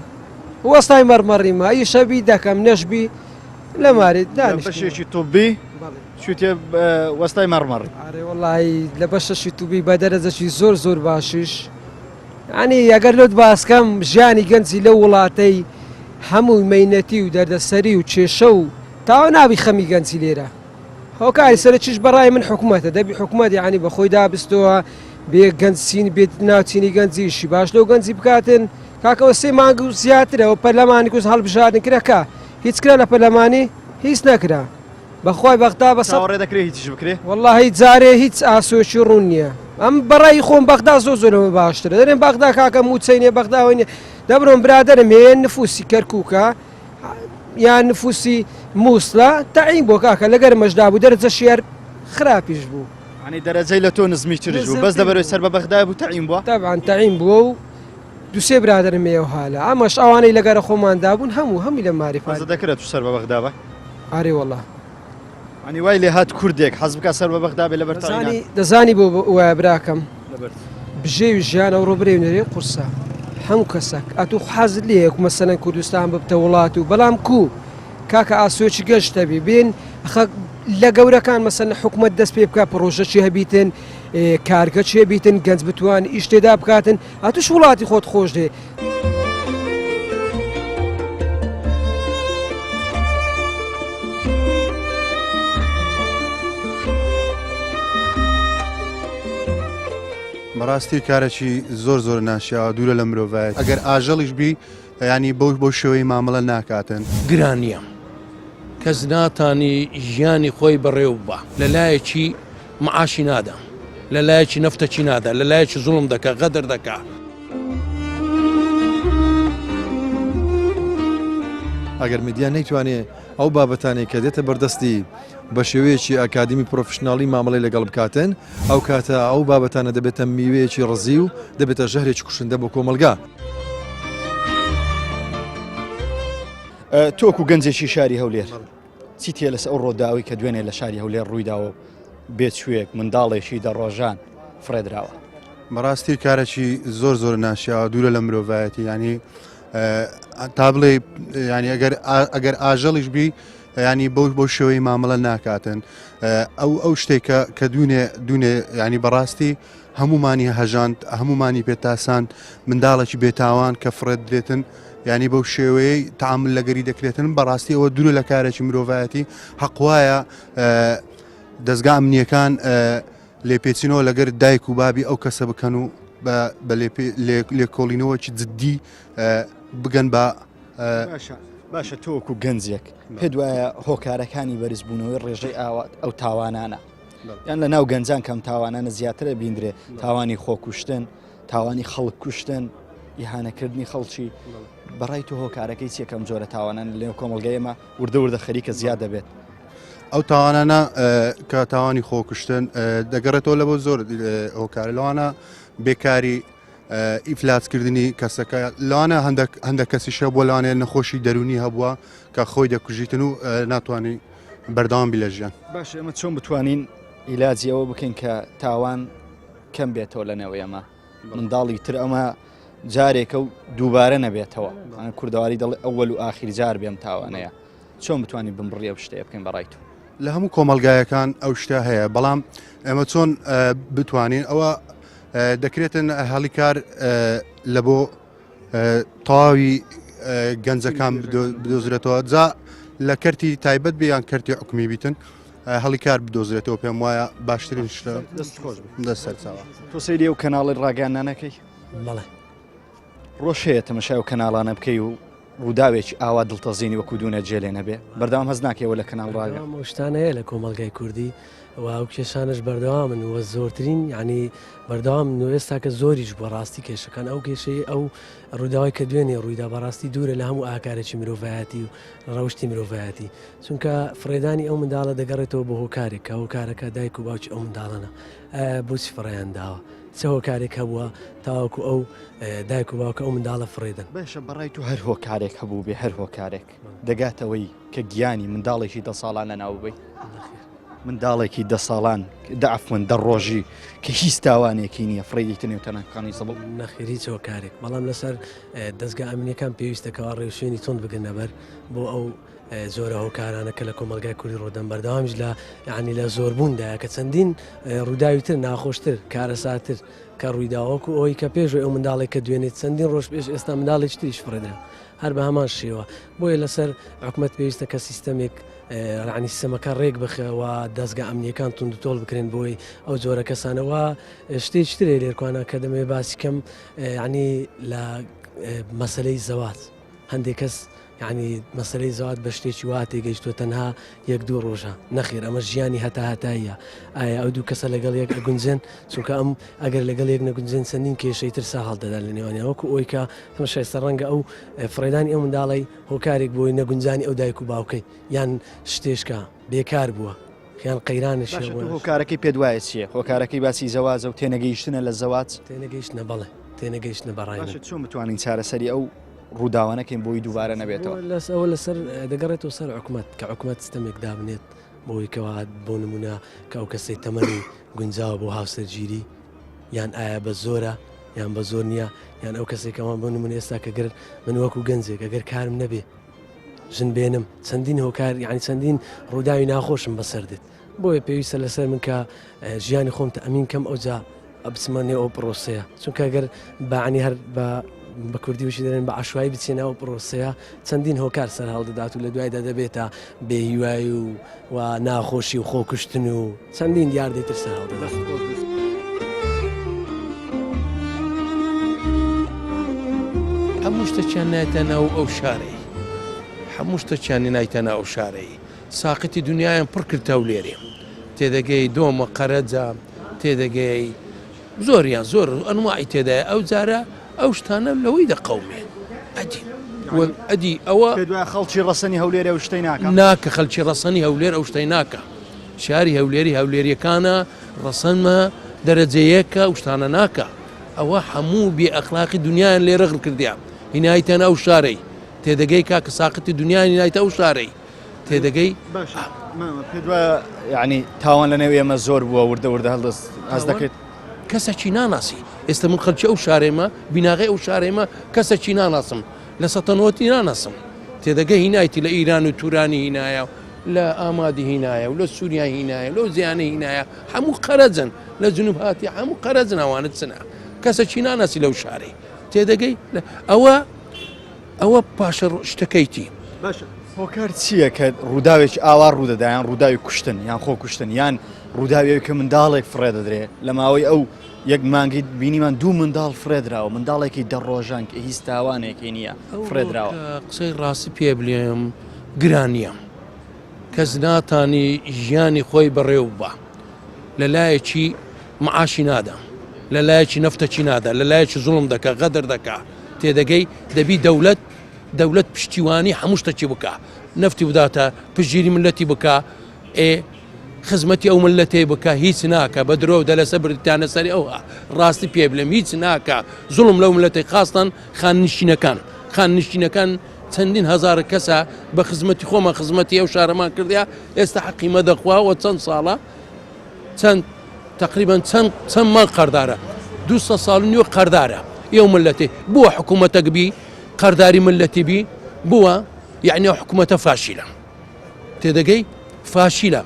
وەستای مەڕمەڕیمە ئیشە بی دەکەم نەشبی لە مارێ لە دانیشتمە. بەشێکی طبی چوویتە وەستای مەڕمەڕی؟ ئەرێ وەڵاهی لە بەشەشی طبی بە دەرەجەکی زۆر زۆر باشیش یانی ئەگەر لۆت باسکەم ژیانی گەنجی لەو وڵاتەی هەمووی مەینەتی و دەردەسەری و کێشە و تاوە نابی خەمی گەنجی لێرە هۆکاری سەرەکیش بەڕای من حکوومەتە دەبی حکوومەت یعنی بە خۆی دابستەوە بێ گەنج چین بێت ناوچینی گەنجیشی باش لەو گەنجی بکاتن کاکەوە سێ مانگ و زیاترەوە پەرلەمانی کوز هەڵبژاردن کرەکە هیچ کرا لە پەرلەمانی هیچ نەکرا بەخوای بەغدا بە سەد. چاوەڕێ دەکرێ هیچیش بکرێ؟ وەڵاهی جارێ هیچ ئاسۆیەکی ڕوون نییە ئەم بەڕای خۆم بەغدا زۆر زۆر لەمە باشترە دەرێن بەغدا کاکە موچەی نیە بەغدا ئەوەی نیە دەبرۆم برادەرم هەیە نفوسی کەرکووکە یان نفوسی مووسڵە تەعین بۆ کاکە لە گەرمەشدا بوو دەرەجەشی هەر خراپیش بوو. یانی دەرەجەی لە تۆ نزمیتریش بوو بەس لەبەرەوەی سەر بە بەغدایە بوو تەعین بووە؟ تەبعەن تەعین بووە و دوو سێ برادەرم هەیە و هالە ئەمەش ئەوانەی لەگەرە خۆماندا بوون هەموو هەمووی لە ماریفان. تازە دەکرێت تو سەر بە بەغدا بای؟ ئەرێ وەڵا. یانی وای لێ هات کوردێک حەز بکا سەر بە بەغدا بێ لەبەر تەعینات. دەزانی دەزانی بۆ وایە براکەم؟ لەبەر چ؟ بژێوی ژیان ئەوڕۆ برێ و نەرێ قورسە هەموو کەسەک ئەتوو حەزت لێیە مەسەلەن کوردستان ببتە وڵات و بەڵام کوو کاکە ئاسۆیەکی گەشت هەبی بێن خە لە گەورەکان مەسەلەن حکومەت دەست پێ بکا پڕۆژەکی هەبیتن کارگە چێ بیتن گەنج بتوان ئیش تێدا بکاتن ئەتوش وڵاتی خۆت خۆش دێ. بەڕاستی کارێکی زۆر زۆر ناشیاوە دوورە لە مرۆڤایەتی ئەگەر ئاژەڵیش بی ینی بەو بەو شێوەی مامەڵە ناکاتن. گرانیە کەس ناتانی ژیانی خۆی بەڕێو ببا لە لایەکی معاشی نادا لە لایەکی نەفتەکی نادا لە لایەکی زوڵم دەکا غەدر دەکا. ئەگەر میدیا نەیتوانێ ئەو بابەتانەی کە دێتە بەردەستی بە شێوەیەکی ئەکادیمی پرۆفشناڵی مامەڵەی لەگەڵ بکاتن ئەو کاتە ئەو بابەتانە دەبێتە میوەیەکی ڕزی و دەبێتە ژەهرێکی کوشندە بۆ کۆمەڵگا. تۆ وەکو گەنجێکی شاری هەولێر چیت هەیە لەسەر ئەو ڕووداوەی کە دوێنێ لە شاری هەولێر ڕوویداوە و بێچووێک منداڵێکی دە ڕۆژان فڕێدراوە؟ بەڕاستی کارێکی زۆر زۆر ناشیاوە دوورە لە مرۆڤایەتی ینی تا بڵێ ینی ئەگەر ئەگەر ئاژەڵیش بی ینی بەو بەو شێوەی مامەڵە ناکاتن ئەو ئەو شتێکە کە دوونێ دوونێ ینی بەڕاستی هەمومانی هەژاند هەمومانی پێتاساند منداڵێکی بێتاوان کە فڕێت درێتن ینی بەو شێوەیەی تعامل لەگەری دەکرێتن بەڕاستی ئەوە دوورە لە کارێکی مرۆڤایەتی حەقوایە دەستگا ئەمنیەکان لێپێچینەوە لەگەر دایک و بابی ئەو کەسە بکەن و بە لێکۆڵینەوەکی جددی بگەن بە باشە تۆ وەکو گەنجێک پێت وایە هۆکارەکانی بەرزبوونەوەی ڕێژەی ئاوات ئەو تاوانانە. یان لە ناو گەنجان کەم تاوانانە زیاترە بیندرێ تاوانی خۆکوشتن تاوانی خەڵک کوشتن ئیهانەکردنی خەڵکی بەڕای تۆ هۆکارەکەی چیە کەم جۆرە تاوانان لەنێو کۆمەڵگەی ئێمە وردە وردە خەریکە زیاد دەبێت؟ ئەو تاوانانە کە تاوانی خۆکوشتن دەگەڕێتەوە لە بۆ زۆر هۆکار لەوانە بێکاری ئیفلاسکردنی کەسەکە لەوانە هەندێک هەندێک کەسیش هەبووە لەوانەیە نەخۆشی دەرونی هەبووە کە خۆی دەکوژیتن و ناتوانانی بەردەوام بی لە ژیان. باش ئێمە چۆن بتوانین ئیلاجی ئەوە بکەین کە تاوان کەم بێتەوە لە نێو ئێمە منداڵی تر ئەمە جارێکە و دووبارە نەبێتەوە کوردەواری دەڵێ ئەوەل و ئاخیر جار بێم تاوانەیە چۆن بتوانین بمبڕی ئەو شتەیە بکەین بەڕای تۆ؟ لە هەموو کۆمەڵگایەکان ئەو شتە هەیە بەڵام ئێمە چۆن بتوانین ئەوە دەکرێتن هەڵی کار لە بۆ تەواوی گەنجەکان بدۆزرێتەوە جا لە کەرتی تایبەت بیان کەرتی حکومی بیتن هەڵی کار بدۆزرێتەوە پێم وایە باشترین شتە دەست خۆش دەست سەرچاوە تۆ سەیری ئەو کەناڵی ڕاگەیاندنانەکەی بەڵێ ڕۆژ هەیە تەمەشای ئەو کەناڵانە بکەی و ڕووداوێکی ئاوا دڵتەزێنی وەکو دوونە جێ لێ نەبێ بەردەوام هەست ناکەیەوە لە کەناڵ ڕاگە بەردەوام ئەو شتانە هەیە لە کۆمەڵگای کوردی و ئەو کێشانەش بەردەوامن و زۆرترین یعنی بەردەوامن و ئێستا کە زۆریش بووە ڕاستی کێشەکان ئەو کێشەی ئەو ڕووداوی کە دوێنێ ڕوویدا بەڕاستی دوورە لە هەموو ئاکارێکی مرۆڤایەتی و ڕەوشتی مرۆڤایەتی چونکە فڕێدانی ئەو منداڵە دەگەڕێتەوە بۆ هۆکارێک کە هۆکارەکە دایک و باوکی ئەو منداڵەنە ئایا بۆچی فڕێیان داوە؟ چ هۆکارێک هەبووە تاوەکو ئەو دایک و باوکە ئەو منداڵە فڕێدەن؟ باشە بەڕای تۆ هەر هۆکارێک هەبوو بێ هەر هۆکارێک دەگاتەوەی کە گیانی منداڵێکی دە ساڵان لەناو ببەی؟ منداڵێکی دە ساڵان دە عەفوەن دە ڕۆژی کە هیچ تاوانێکی نییە فڕێیدەیتە نێو تەناکانی زبڵ؟ نەخێر هیچ هۆکارێک بەڵام لەسەر دەزگا ئەمنیەکان پێویستە کەوا ڕێوشوێنی توند بگرنە بەر بۆ ئەو جۆرە هۆکارانە کە لە کۆمەڵگای کوردی ڕوودەن بەردەوامیش لە یعنی لە زۆربووندایە کە چەندین ڕووداوی تر ناخۆشتر کارەساتر کە ڕوویدا وەکو ئەوەی کە پێش ئەو منداڵێک کە دوێنێ چەندین ڕۆژ پێش ئێستا منداڵێکی تریش فڕێدرا هەر بە هەمان شێوە بۆیە لەسەر حکومەت پێویستە کە سیستەمێک ڕانی سیستەمەکە ڕێک بخەوە دەستگا ئەمنیەکان توند و تۆڵ بکرێن بۆی ئەو جۆرە کەسانەوە شتێکی ترێ لێرکوانە کە دەمەوێت باسی کەم ینی لە مەسلەی زەوات هەندێک کەس یەعنی مەسەلەی زەواج بە شتێکی وا تێگەیشتووە تەنها یەک دوو ڕۆژە، نەخێر ئەمە ژیانی هەتا هەتاییە، ئایا ئەو دوو کەسە لەگەڵ یەک ئەگونجێن؟ چونکە ئەم ئەگەر لەگەڵ یەک نەگونجێن چەندین کێشەی تر سا هەڵدەدا لە نێوانیان وەکو ئەوەی کە تەماشای سەر ڕەنگە ئەو فڕێدانی ئەو منداڵەی هۆکارێک بۆی نەگونجانی ئەو دایک و باوکەی یان شتێشکە بێکار بووە یان قەیرانێکی باشە تۆ هەبووە. هۆکارەکەی پێت وایە چییە؟ هۆکارەکەی باسی زەواجە و تێنەگەیشتنە لە زەواج؟ تێنەگەیشتنە بەڵێ تێنەگەیشتنە بە ڕای من. باشە چۆن بتوانین چارەسەری ئەو ڕووداوانە کەین بۆی دووبارە نەبێتەوە؟ ئەوە لەسەر دەگەڕێتەوە سەر حکومەت کە حکومەت ستەمێک دابنێت بۆی کەوا بۆ نمونە کە ئەو کەسەی تەمەنی گونجاوە بۆ هاوسەرگیری یان ئایا بە زۆرە یان بە زۆر نییە یان ئەو کەسێکەوان بۆ نمونە ئێستا کە گەر من وەکو گەنجێک ئەگەر کارم نەبێ ژن بێنم چەندین هۆکار یعنی چەندین ڕووداوی ناخۆشم بەسەر دێت بۆیە پێویستە لەسەر من کە ژیانی خۆم تەئمین کەم ئەوجا بچمە نێو ئەو پرۆسەیە چونکە گەر بەعنی هەر بە بە کوردی وشی دەرێن بە عشوایی بچینە ئەو پرۆسەیە چەندین هۆکار سەر هەڵدەدات و لە دوایدا دەبێتە بێهیوایی و و ناخۆشی و خۆکوشتن و چەندین دیاردەی تر سەر هەڵدەدات. هەموو شتەکیان نایتە ناو ئەو شارەی هەموو شتەکیان نایتە ناو ئەو شارەی ساقیتی دنیایان پڕ کرد هەولێرێ تێدەگەی دۆمە قەرەجە تێدەگەی زۆریان زۆر ئەنواعی تێدایە ئەو جارە ئەو شتانە لەوەی دەقەومێ ئەدی ئەدی ئەوە خەڵکی ڕەسەنی هەولێر ئەو شتەی ناکە ناکە خەلکی ڕەسەنی هەولێر ئەو شتەی ناکە شاری هەولێری هەولێریەکانە ڕەسەنمە دەرەجەیەکە ئەو شتانە ناکە ئەوە هەموو بێ ئەخلاقی دنیایان لێرە غر کردیان هینایتەن ئەو شارەی تێدەگەی کاکە ساقتی دنیای نایتە ئەو شارەی تێدەگەی باشە مامە پێت وایە یعنی تاوان لە نێو ئێمە زۆر بووە وردە وردە هەڵدەست هەست دەکەیت کەسەکی ناناسی ئێستا من خەلکی ئەو شارێمە بیناغی ئەو شارێمە کەسەکی ناناسم لە سەتەنەوەتی ناناسم تێدەگە هینایتی لە ئیران و تورانی هینایە لە ئامادی هینایە و لە سووریا هینایە لەو زیانە هینایە هەموو قەرەجن لە جنوب هاتی هەموو قەرەجن ئەوانە چنە کەسەکی ناناسی لەو شارەی تێدەگەی ئەوە ئەوە پاشە شتەکەیتی. باشە هۆکار چییە کە ڕووداوێکی ئاوا ڕوودەدا یان ڕووداوی کوشتن یان خۆ کوشتن یان ڕووداوی کە منداڵێک فڕێ دەدرێ لە ماوەی ئەو یەک مانگی بینیمان دوو منداڵ فڕێدراوە منداڵێکی دە ڕۆژان کە هیچ تاوانێکی نییە فڕێدراوە. قسەی ڕاستی پێ بلێم گرانیە کەس ناتانی ژیانی خۆی بەڕێو ببا. لە لایەکی معاشی نادا لە لایەکی نەفتەکی نادا لە لایەکی زوڵم دەکا غەدر دەکا تێدەگەی دەبی دەولەت دەولەت پشتیوانی هەموو شتەکی بکا نەفتی بداتە پشتگیری ملەتی بکا ئێ خزمەتی ئەو ملەتەی بکا هیچ ناکە بە درۆ دەلەسە بردتانە سەری ئەو ڕاستی پێ بلێم هیچ ناکە زوڵم لەو ملەتەی خاستان خاننشینەکان خاننشینەکان چەندین هەزار کەسە بە خزمەتی خۆمان خزمەتی ئەو شارەمان کردیا ئێستا حەقی مەدەخوا و چەند ساڵە چەند تقریبا چەند چەند مانگ قەردارە دو ساڵ و نیوە قەردارە ئەو ملەتی بووە حکوومەتەک بی قەرداری ملەتی بی بووە یعنی ئەو حکوومەتە فاشیلە تێدەگەی فاشیلە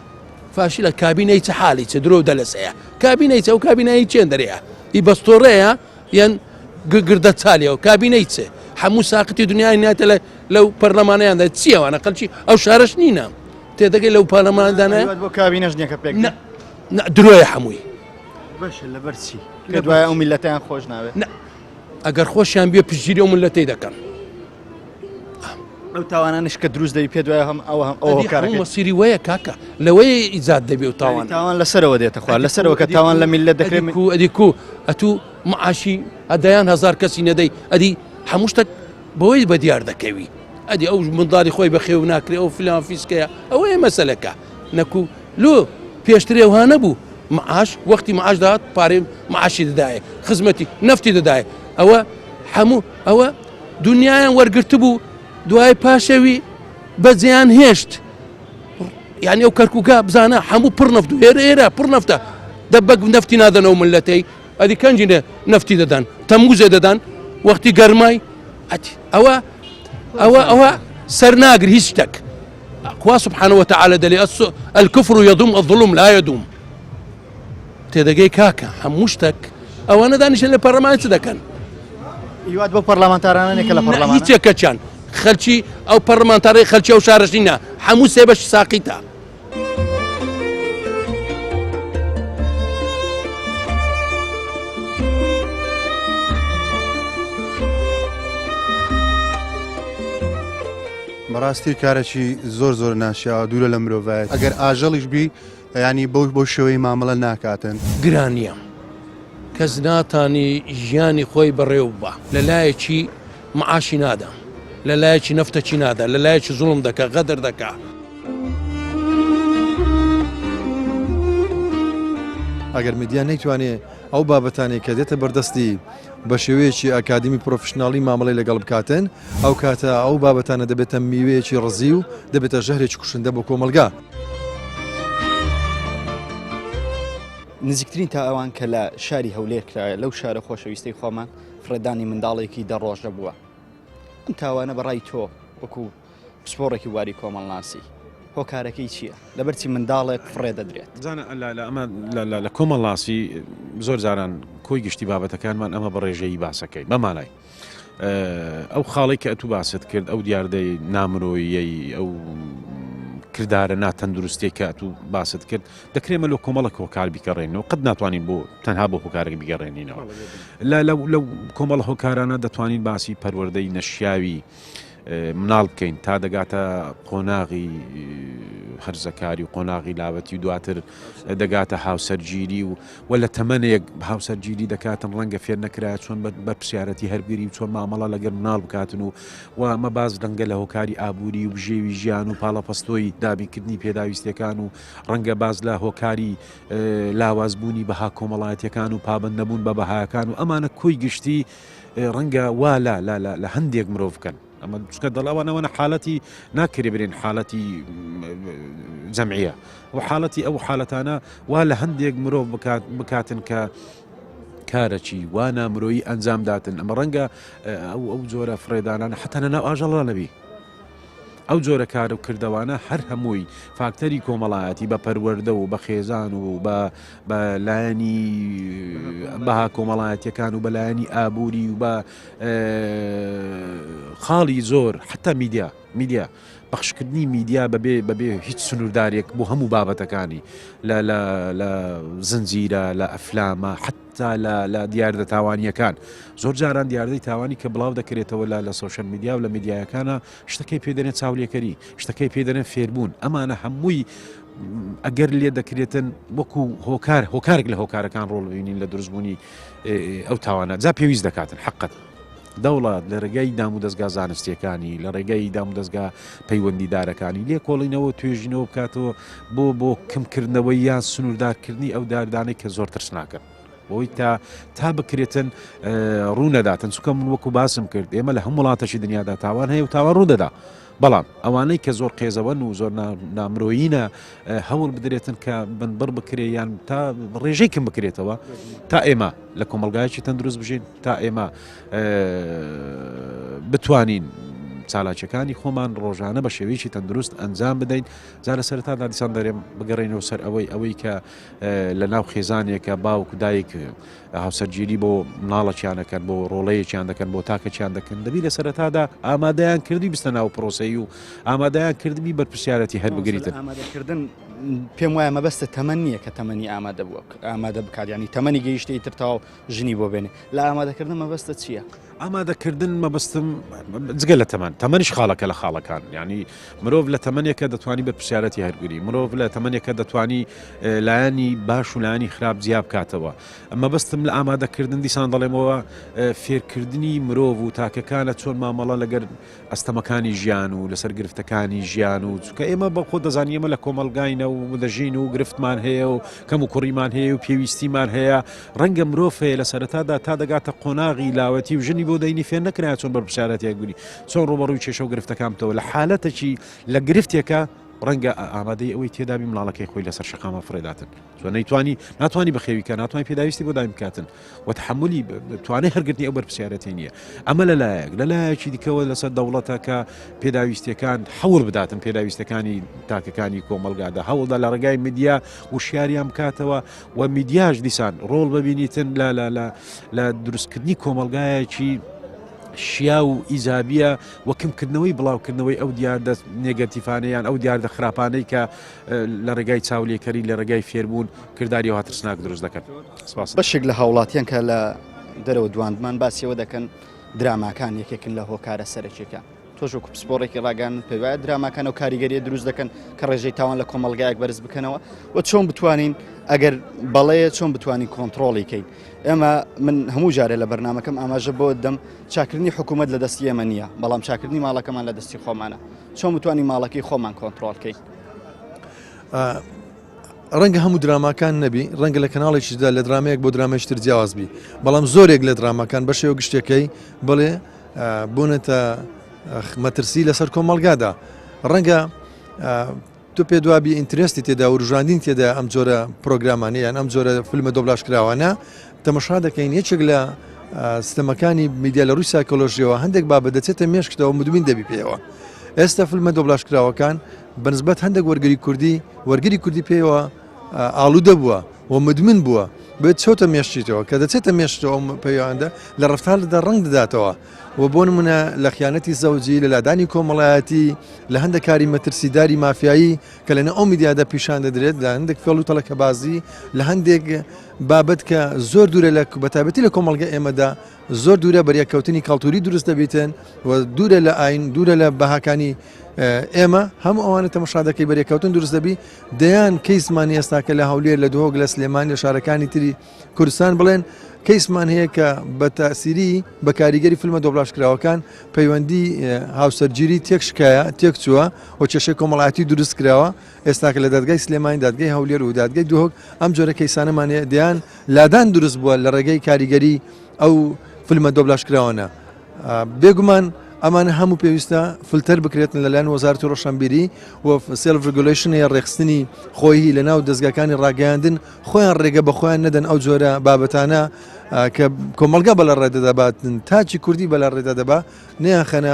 فاشیلە کابینەی چ حالی چ درۆ دەلەسەیە کابینەی چ ئەو کابینایی چێن دەرەیە ئی بەستۆڕەیە یان گردە چالیەوە کابینەی چ هەموو ساقتی دنیای ناتە لە لەو پەرلەمانیاندا چیەوانە خەلکی ئەو شارش نینە تێدەگەی لەو پەرلەماندانە بۆ کابینەش نییە کە پێک درۆیە هەمووی باشە لەبەر چی کە دوای ئەو میلەتیان خۆش ناوێت ئەگەر خۆشیان بێ پشتگیری ئەو ملەتەی دەکەن. ئەو تاوانانش کە دروست دەبی پێ دوای هەم ئەوە هەم ئەو هۆکارەکەی مەسیری وەیە کاکە لەوەیە ئیجاد دەبێ و تاوان تاوان لەسەرەوە دێتە خوار لەسەرەوە کە تاوان لە میللەت دەکرێت کو ئەدی کو ئەتوو معاشی ئەدەیان هەزار کەسی نەدەی ئەدی هەموو شتێک بەوەی بە دیار دەکەوی ئەدی ئەو منداڵی خۆی بەخێو ناکرێ ئەو فلان فیسکەیە ئەوەیە مەسەلەکە نەکو لۆ پێشترێ وها نەبوو معاش وەختی معاش دەهات پارەی معاشی دەدایە خزمەتی نەفتی دەدایە ئەوە هەموو ئەوە دنیایان وەرگرتبوو دوای پاشەوی بەجێیان هێشت یعنی ئەو کەرکووکە بزانە هەموو پڕ نەفت و ئێرە ئێرە پڕ نەفتە دەبەک نەفتی نادەنەوە ملەتەی ئەدی کەنجینە نەفتی دەدەن تەموزێ دەدەن وەختی گەرمای ئەوە ئەوە ئەوە سەر ناگر هیچ شتێک خوا سبحانه وتعالى دەلێ الكفر يدوم الظلم لا يدوم تێدەگەی کاکە هەموو شتێک ئەوانە دانیشن لە پەرلەمان چ دەکەن هیوات بۆ پەرلەمانتارانە کە لە پەرلەمان هیچێکەچیان خەلکی ئەو پەرلەمانتارەی خەلکی ئەو شارەشینە هەموو سێ بەش ساقیتە بەڕاستی کارێکی زۆر زۆر ناشیاوە دوورە لە مرۆڤایەتی ئەگەر ئاژەڵیش بی ینی بەو بەو شێوەی مامەڵە ناکاتن. گرانیە کەس ناتانی ژیانی خۆی بەڕێو ببا لە لایەکی معاشی نادا لە لایەکی نەفتەکی نادا لە لایەکی زوڵم دەکا غەدر دەکا. ئەگەر میدیا نەیتوانێ ئەو بابەتانەی کە دێتە بەردەستی بە شێوەیەکی ئەکادیمی پرۆفشناڵی مامەڵەی لەگەڵ بکاتن، ئەو کاتە ئەو بابەتانە دەبێتە میوەیەکی ڕزی و دەبێتە ژەهرێکی کوشندە بۆ کۆمەڵگا. نزیکترین تاوان کە لە شاری هەولێر کرایە لەو شارە خۆشەویستەی خۆمان فڕێدانی منداڵێکی دە ڕۆژە بووە. ئەم تاوانە بە ڕای تۆ وەکو پسپۆڕێکی بواری کۆمەڵناسی هۆکارەکەی چییە؟ لەبەرچی منداڵێک فڕێ دەدرێت؟ بزانە ئەمە لە کۆمەڵناسی زۆر جاران کۆی گشتی بابەتەکانمان ئەمە بە ڕێژەیی باسەکەی بە مانای ئەو خاڵی کە ئەتوو باست کرد ئەو دیاردەی نامرۆییەی ئەو کردارە ناتەندروستێک کە ئەتوو باست کرد دەکرێمە لۆ کۆمەڵک هۆکار بیگەڕێنەوە قەت ناتوانین بۆ تەنها بۆ هۆکارێک بیگەڕێنینەوە لە لەو کۆمەڵ هۆکارانە دەتوانین باسی پەروەردەی نەشیاوی مناڵ بکەین تا دەگاتە قۆناغی هەرزەکاری و قۆناغی لاوەتی و دواتر دەگاتە هاوسەرگیری و و لە تەمەنێک هاوسەرگیری دەکاتن ڕەنگە فێر نەکرایە چۆن بەرپرسیارەتی هەرگری و چۆن مامەڵە لەگەر مناڵ بکاتن و و ئەمە باز ڕەنگە لە هۆکاری ئابووری و بژێوی ژیان و پاڵەپەستۆی دابینکردنی پێداویستیەکان و ڕەنگە باز لە هۆکاری لاوازبوونی بەها کۆمەڵایەتیەکان و پابند نەبوون بە بەهاکان و ئەمانە کۆی گشتی ڕەنگە وا لە لە لە هەندێک مرۆڤ بکەن ئەمە چکە دەڵاوانەوەە حالەتی ناکرێ برێن حالەتی جەمعە و حالەتی ئەو حالەتانە وا لە هەندێک مرۆڤ بکات بکاتن کە کارەکی وا نامرۆیی ئەنجام داتن ئەمە ڕەنگە ئەو ئەو جۆرە فڕێدانانە حتا لە ناو ئاژەڵا نەبی ئەو جۆرە کار و کردەوانە هەر هەمووی فاکتەری کۆمەڵایەتی بە پەروەردە و بە خێزان و بە بە لایەنی بەها کۆمەڵایەتیەکان و بە لایەنی ئابووری و بە خاڵی زۆر حتا میدیا میدیا پەخشکردنی میدیا بەبێ بەبێ هیچ سنووردارێک بۆ هەموو بابەتەکانی لە لە لە زنجیرە لە ئەفلامە حتا لە لە دیاردە تاوانیەکان زۆر جاران دیاردەی تاوانی کە بڵاو دەکرێتەوە لە لە سۆشیال میدیا و لە میدیایەکانە شتەکەی پێ دەنێن چاولێکەری شتەکەی پێ دەنێن فێربوون ئەمانە هەمووی. ئەگەر لێ دەکرێتن وەکو هۆکار هۆکارێک لە هۆکارەکان ڕۆڵ ببینین لە دروستبوونی ئەو تاوانە جا پێویست دەکاتن حقت دەوڵات لە ڕێگای دامودەزگا زانستیەکانی لە ڕێگای دامودەزگا پەیوەندیدارەکانی لێکۆڵینەوە توێژینەوە بکاتەوە بۆ بۆ کەمکردنەوەی یان سنووردارکردنی ئەو داردانەی کە زۆر ترسناکەن بۆی تا تا بکرێتن ڕوو نەداتن چونکە من وەکو باسم کرد ئێمە لە هەموو وڵاتەشی دنیادا تاوان هەیە و تاوان ڕوو دەدا بەڵام ئەوانەی کە زۆر قێزەوەن و زۆر نامرۆیینە هەوڵ بدرێتن کە بنبڕ بکرێ یان تا ڕێژەی کەم بکرێتەوە تا ئێمە لە کۆمەلگایکی تەندروست بژین تا ئێمە بتوانین چالاکیەکانی خۆمان ڕۆژانە بە شێوەیەکی تەندروست ئەنجام بدەین جا لە سەرەتادا دیسان دەرێم بگەڕێنەوە سەر ئەوەی ئەوەی کە لە ناو خێزانێکە باوک و دایک هاوسەرگیری بۆ مناڵەکیان دەکەن بۆ ڕۆڵەیەکیان دەکەن بۆ تاکەکیان دەکەن دەبی لە سەرەتادا ئامادەیان کردی بستە ناو پرۆسەی و ئامادەیان کردبی بەرپرسیارەتی هەر بگریتن. ئامادەکردن پێم وایە مەبەستە تەمەن نییە کە تەمەنی ئامادە بووە ئامادە بکات ینی تەمەنی گەیشتە ئیتر تەواو ژنی بۆ بێنێ لە ئامادەکردن مەبەستە چییە؟ ئامادەکردن مەبەستم جگە لە تەمەن تەمەنیش خاڵەکە لە خاڵەکان ینی مرۆڤ لە تەمەنێکە دەتوانی بەرپرسیارەتی هەرگری مرۆڤ لە تەمەنێکە دەتوانی لایەنی باش و لایەنی خراپ جیا بکاتەوە مەبەستم لە ئامادەکردن دیسان دەڵێمەوە فێرکردنی مرۆڤ و تاکەکانە چۆن مامەڵە لەگەر ئەستەمەکانی ژیان و لەسەر گرفتەکانی ژیان و چونکە ئێمە بە خۆ دەزانین ئێمە لە کۆمەڵگاینە و دەژین و گرفتمان هەیە و کەم و کوڕیمان هەیە و پێویستیمان هەیە ڕەنگە مرۆڤ هەیە لە سەرەتادا تا دەگاتە قۆناغی لاوەتی و ژنی بۆ دەینی فێر نەکرایە چۆن بەرپرسیارەتێک بگری چۆن ڕووبەڕووی کێشە و گرفتەکان بتەوە لە حالەتێکی لە گرفتێکە ڕەنگە ئامادەی ئەوەی تێدابی مناڵەکەی خۆی لەسەر شەقامە فڕێداتن چۆن نەیتوانی ناتوانانی بەخێوی کە ناتوانانی پێداویستی بۆ دایم بکاتن و تحملی توانای هەرگرتنی ئەو بەرپرسیارەتی نییە ئەمە لەلایەک لەلایەکی دیکەوە لەسەر دەوڵەتە کە پێداویستیەکان هەوڵ بداتن پێداویستەکانی تاکەکانی کۆمەلگادا هەوڵدا لە ڕێگای میدیا وشیاریان بکاتەوە و میدیاش دیسان ڕۆڵ ببینیتن لە لە لە لە دروستکردنی کۆمەلگایەکی شیا و ئیجابیە و کەمکردنەوەی بڵاوکردنەوەی ئەو دیاردە نێگەتیفانە یان ئەو دیاردە خراپانەی کە لە ڕێگای چاولێکەری لە ڕێگای فێربوون کرداری وا ترسناک دروست دەکەن. سپاس. بەشێک لە هاوڵاتیان کە لە دەرەوە دواندمان باسی ئەوە دەکەن دراماکان یەکێکن لە هۆکارە سەرەکیەکان. تۆش وەکو پسپۆڕێکی ڕاگەیاندن پێت وایە دراماکان ئەو کاریگەریە دروست دەکەن کە ڕێژەی تاوان لە کۆمەڵگایەک بەرز بکەنەوە و چۆن بتوانین ئەگەر بەڵێ چۆن بتوانین کۆنتڕۆڵی کەین ئێمە من هەموو جارێ لە بەرنمەکەم ئاماژە بۆ دەم چاکردنی حکوومەت لە دەستی ئێمە نییە بەڵام چاکردنی ماڵەکەمان لە دەستی خۆمانە چۆن بتوانین ماڵەکەی خۆمان کۆنتڕۆڵ کەین؟ ڕەنگە هەموو دراماکان نەبی ڕەنگە لە کەناڵێکیشدا لە درامەیەک بۆ درامێکی تر جیاواز بی بەڵام زۆرێک لە دراماکان بە شێوە گشتەکەی بڵێ بوونەتە مەترسی لەسەر کۆمەڵگادا ڕەنگە تۆ پێ دوابی interest ی تێدا وروژاندین تێدا ئەم جۆرە پرۆگرامانە یان ئەم جۆرە فیلمە دۆبلاژ کراوانە تەمەشا دەکەین یەکێک لە ستەمەکانی میدیا لە ڕووی سایکۆلۆژیەوە هەندێک بابەت دەچێتە مێشکتەوە مدمین دەبی پێیەوە ئێستا فیلمە دۆبلاژ کراوەکان بەنسبەت هەندێک وەرگری کوردی وەرگری کوردی پێیەوە ئاڵوودە بووە و مدمن بووە بێت چۆتە مێشکیتەوە کە دەچێتە مێشکتەوە ئەو پەیوەندە لە ڕەفتاردا ڕەنگ دەداتەوە و بۆ نمونە لە خیانەتی زەوجی لە لادانی کۆمەڵایەتی لە هەندێک کاری مەترسیداری مافیایی کە لەنێو ئەو میدیادا پیشان دەدرێت لە هەندێک فێڵ و تەڵەکەبازی لە هەندێک بابەت کە زۆر دوورە لە بەتایبەتی لە کۆمەڵگە ئێمەدا زۆر دوورە بەریەککەوتنی کەڵتوری دروست دەبیتن و دوورە لە ئاین دوورە لە بەهاکانی ئێمە هەموو ئەوانە تەمەشا دەکەی بەرێککەوتن دروست دەبی دەیان کەیسمان ئێستاکە لە هەولێر لە دهۆک لە سلێمانی لە شارەکانی تری کوردستان بڵێن کەیسمان هەیە کە بە تاسیری بە کاریگەری فیلمە دۆبلاژکراوەکان پەیوەندی هاوسەرگیری تێکشکایە تێکچووە و کێشەی کۆمەڵایەتی دروست کراوە ئێستاکە لە دادگای سلێمانی دادگای هەولێر و دادگای دهۆک ئەم جۆرە کەیسانەمان هەیە دەیان لادان دروست بووە لە ڕێگەی کاریگەری ئەو فیلمە دۆبلاژکراوانە بێگومان ئەمانە هەموو پێویستە فلتەر بکرێتن لەلایەن وەزارەتی ڕۆشنبیری و self regulation ە ڕێکخستنی خۆیی لە ناو دەزگاکانی ڕاگەیاندن خۆیان ڕێگە بە خۆیان نەدەن ئەو جۆرە بابەتانە کە کۆمەڵگا بەلە ڕێدە دەباتن تاکی کوردی بەلە ڕێدا دەبا نیانخەنە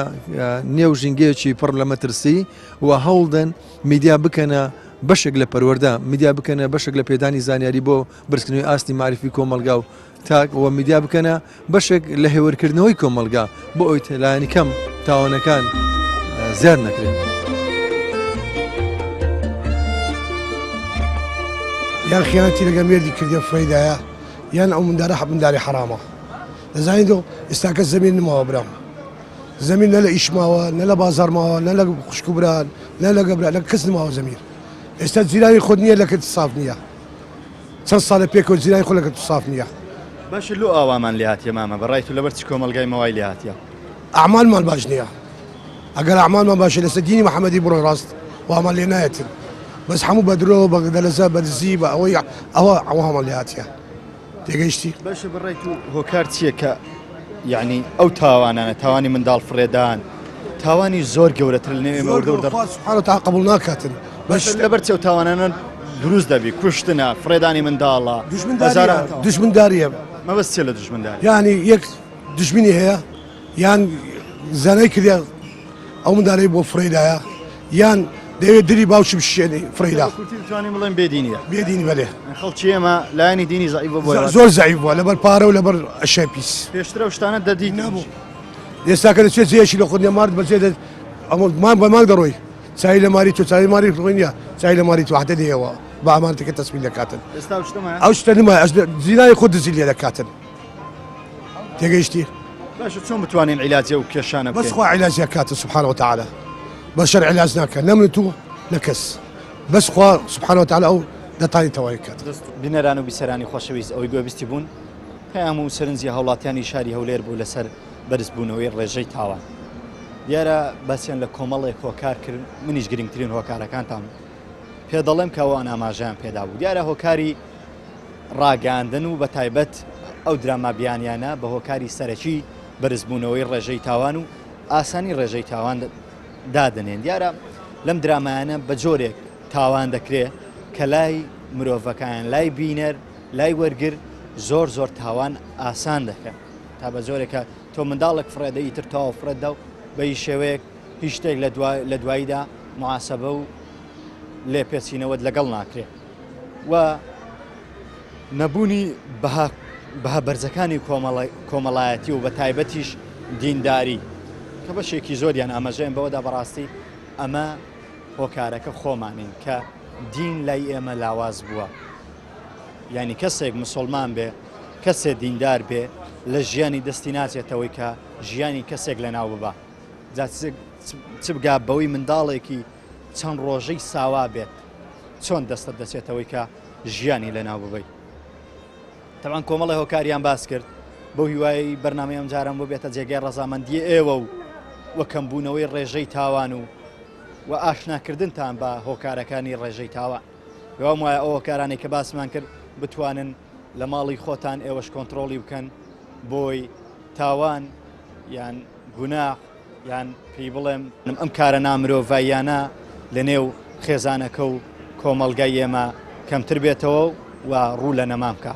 نێو ژینگەیەکی پڕ لە مەترسی و هەوڵدەن میدیا بکەنە بەشێک لە پەروەردە میدیا بکەنە بەشێک لە پێدانی زانیاری بۆ بەرزکردنەوەی ئاستی مەعریفی کۆمەڵگا و تاک و میدیا بکەنە بەشێک لە هێورکردنەوەی کۆمەڵگا بۆ ئەوەی لایەنی کەم تاوانەکان زیاد نەکرێن. یان خیانەتی لەگەڵ مێردی کردیە فڕێیدایە یان ئەو مندارە منداری حەرامە دەزانی دۆ ئێستاکە زەمین نماوە برام زەمین نە لە ئیش ماوە نە لە بازار ماوە نە لە خوشک و بران نە لە گەبرا لە کەس نماوە زەمیر. ئێستا جیرانی خۆت نییە لەکەت ساف نییە چەند ساڵە پێکەوە جیرانی خۆ لەکەت ساف نییە. باشە لۆ ئاوامان لێ هاتیە مامە بەڕای تو لەبەر چ کۆمەڵگای مە وای لێ هاتیە؟ ئەعمالمان باش نییە ئەگەر ئەعمالمان باشە لەسەر دینی محەمەدی بڕۆی ڕاست وامان لێ نایەتن بەس هەموو بە درۆ بە دەلەسە بە دزی بە ئەوەی ئەوە ئەوهامان لێ هاتیە. تێگەیشتی؟ باشە بەڕای تو هۆکار چییە کە یعنی ئەو تاوانانە تاوانی منداڵ فڕێدان تاوانی زۆر گەورەتر لە نێو ئێمە وردە وردە سبحانە وتعالی قبول ناکاتن بەش لەبەر چێو تاوانانە دروست دەبی کوشتنە فڕێدانی منداڵە دوژمنداریە مەبەست چیە لە دوژمنداری یعنی یەک دوژمنی هەیە یان زانای کردیا ئەو مندارەی بۆ فڕێدایە یان دەیەوێت دلی باوکی بشکێنی فڕێیدا. کورتی بتوانین بڵێن بێدینیە. بێدینی بەلێ. خەڵکی ئێمە لایەنی دینی زەعیف بووە بۆیە. زۆر زەعیف بووە لەبەر پارە و لەبەر ئەشیای پیس. پێشتر ئەو شتانە دەدیت نەبوو. ئێستا کە دەچێت جێیەکی لە خۆت نیە مارت بەجێ دێت ئەمە مانگ بە مانگ دەڕۆی چای لە ماری تۆ چای ماری خۆی نیە چای لە ماری تۆ حتە دێیەوە بە ئامانەتەکە تەسمیل دەکاتن. ئێستا ئەو شتە مایە؟ ئەو شتە نمایە زینای خۆت دزی لێ دەکاتن. تێگەیشتی؟ باشە چۆن بتوانین عیلاجی ئەو کێشانە بەس خوا عیلاجی ئەکاتن سبحانە وتعالی بەشەر عیلاج ناکە نە من تو نە کەس بەس خوا سبحانە وتعالی ئەو دەتانی تەواوی کات. بینەران و بیسەرانی خۆشەویست ئەوەی گوێبیستی بوون پەیام و سەرنجی هاوڵاتیانی شاری هەولێر بوو لەسەر بەرزبوونەوەی ڕێژەی تاوان دیارە باسیان لە کۆمەڵێک هۆکار کرد منیش گرنگترین هۆکارەکانتان پێ دەڵێم کە ئەوان ئاماژەیان پێدا بوو دیارە هۆکاری ڕاگەیاندن و بەتایبەت ئەو دراما بیانیانە بە هۆکاری سەرەکی بەرزبوونەوەی ڕێژەی تاوان و ئاسانی ڕێژەی تاوان دادەنێن. دیارە لەم درامایانە بە جۆرێک تاوان دەکرێ کە لای مرۆڤەکان، لای بینەر، لای وەرگر زۆر زۆر تاوان ئاسان دەکەن تا بە جۆرێک کە تۆ منداڵێک فڕێدە ئیتر تەواو فڕێتدا و بە هیچ شێوەیەک هیچ شتێک لە دواییدا موحاسەبە و لێپێچینەوەت لەگەڵ ناکرێ. و نەبوونی بەها بەها بەرزەکانی کۆمەڵایەتی و بە تایبەتیش دینداری کە بەشێکی زۆریان ئاماژەیان بەوەدا بەڕاستی ئەمە هۆکارەکە خۆمانین کە دین لای ئێمە لاواز بووە یعنی کەسێک مسلمان بێ کەسێ دیندار بێ لە ژیانی دەستی ناچێتەوەی کە ژیانی کەسێک لە ناو ببا جا چ بگا بەوەی منداڵێکی چەند ڕۆژەی ساوا بێت چۆن دەستت دەچێتەوەی کە ژیانی لەناو ببەی تەوان کۆمەڵی هۆکاریان باس کرد بەو هیوای بەرنامەی ئەمجارم بۆ بێتە جێگای ڕەزامەندی ئێوە و وە کەمبوونەوەی ڕێژەی تاوان و و ئاشناکردنتان بە هۆکارەکانی ڕێژەی تاوان هیوام وایە ئەو هۆکارانەی کە باسمان کرد بتوانن لە ماڵی خۆتان ئێوەش کۆنتترۆڵی بکەن بۆی تاوان یان گوناح یان پێی بڵێم ئەم کارە نامرۆڤاییانە لە نێو خێزانەکە و کۆمەڵگای ئێمە کەمتر بێتەوە و ڕوو لە نەمام بکا.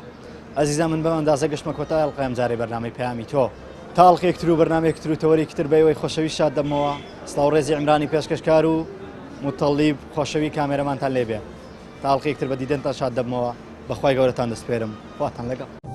ئەزیزان من بەم ئەندازە گەشتمە کۆتای ئەڵقەی ئەمجارەی بەرنامەی پەیامی تۆ. تا ئەڵقەیەک تر و بەرنامەیەک تر و تەوەرێکی تر بە ئێوەی خۆشەویست شاد دەبمەوە. سڵاو ڕێزی عیمرانی پێشکەشکار و موتەڵیب خۆشەوی کامێرەمانتان لێ بێ. تا ئەڵقەیەک تر بە دیدەنتان شاد دەبمەوە. بە خوای گەورەتان دەسپێرم. خواتان لەگەڵ.